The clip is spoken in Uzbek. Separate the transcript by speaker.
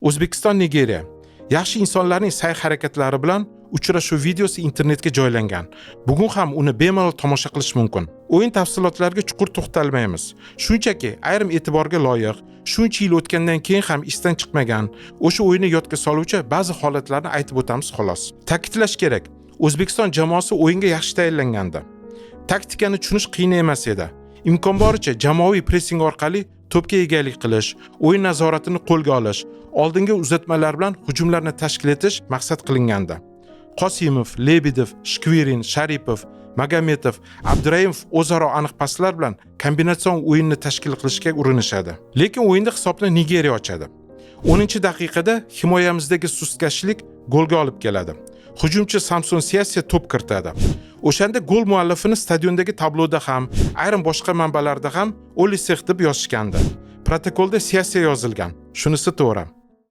Speaker 1: O'zbekiston Nigeriya. Yaxshi insonlarning sa'y harakatlari bilan uchrashuv videosi internetga joylangan. Bugun ham uni bemalol tomosha qilish mumkin. O'yin tafsilotlariga chuqur to'xtalmaymiz. Shunchaki ayrim e'tiborga loyiq, shuncha yil o'tgandan keyin ham esdan chiqmagan, o'sha o'yinni yodga soluvchi ba'zi holatlarni aytib o'tamiz xolos. Ta'kidlash kerak, O'zbekiston jamoasi o'yinga yaxshi tayyorlangandi. Taktikani tushunish qiyin emas edi. Imkon boricha jamoaviy pressing orqali to'pga egalik qilish, o'yin nazoratini qo'lga olish, oldingi uzatmalar bilan hujumlarni tashkil etish maqsad qilingandi. Qosimov, Lebedev, Shkvirin, Sharipov, Magometov, Abduraimov o'zaro aniq paslar bilan kombinatsion o'yinni tashkil qilishga urinishadi. Lekin o'yinda hisobni Nigeriya ochadi. 10-daqiqada himoyamizdagi sustkashlik golga olib keladi. Hujumchi Samson Siasia to'p kiritadi. O'shanda gol muallifini stadiondagi tabloda ham, ayrim boshqa manbalarda ham Olisex deb yozishgandi. Protokolda Siasia yozilgan. Shunisi to'g'ri.